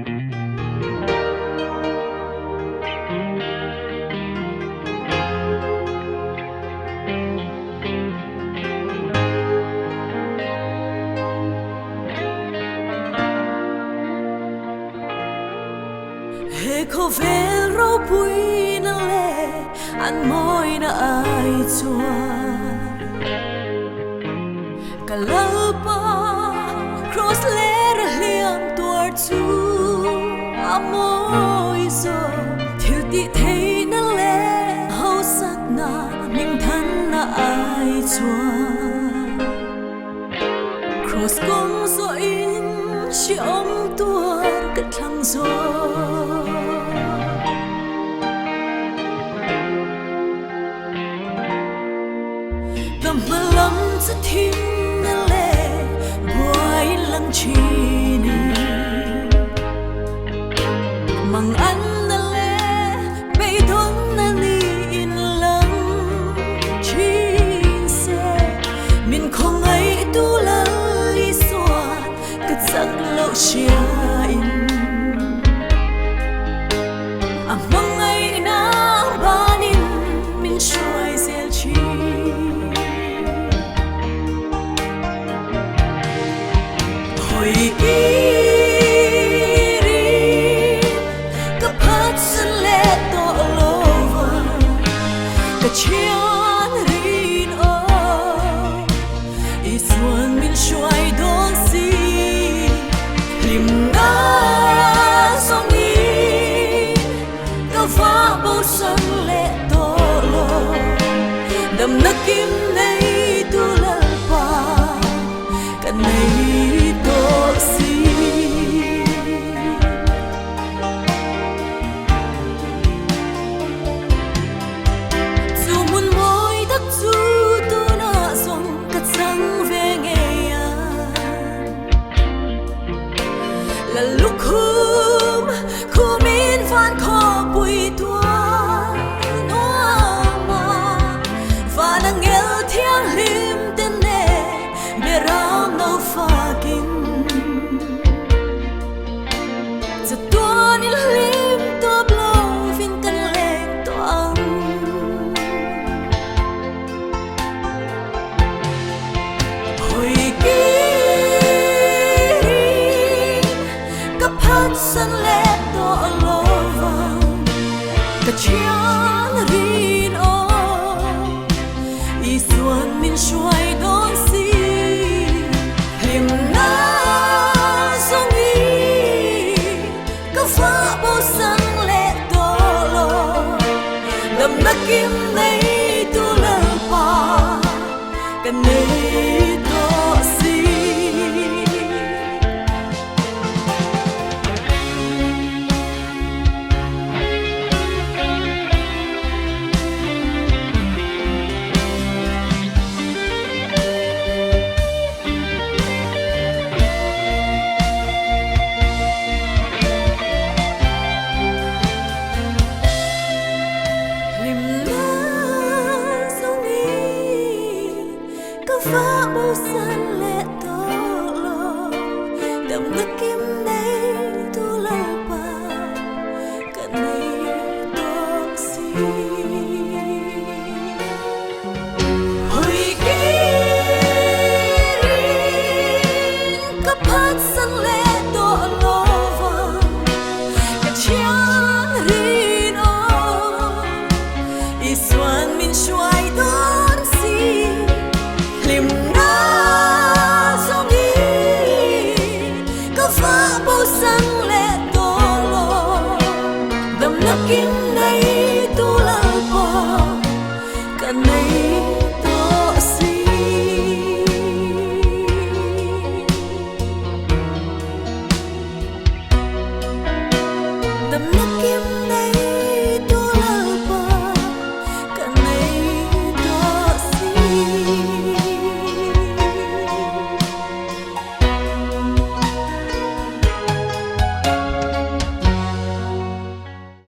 He khawvel ropuina leh an mawina ai chuan ka Lalpa Kraws ler a hliam tuar chu a mawi zawk. Thil tih theihna leh hausakna hmingthanna ai chuan Kraws kawng zawhin hrehawm tuar ka thlang zawk. Ka hma lam chu thimna leh buai lang thin i mang anna leh beidawnna niin lang thin se. Min khawngaihtu Lal Isua ka chak loh hriain a hmangaihna banin min hruai zel thin. Hawi kirin ka phatsan leh tawh lo va, ka thian rin aw i chuan min hruai dawn si. Hlimna zawngin ka va bosan leh tawh lo, damna kim nei tu Lalpa ka nei tawh si. Chu hmun mawi tak chu tunah zawng ka chang ve ngei a. La lukhum khumin van khawpui tuar nuam a, van angel thianghlim te nen beram no fakin chatuan in hlim tawp lovin kan leng tawh ang. Hawi kirin ka phatsan leh.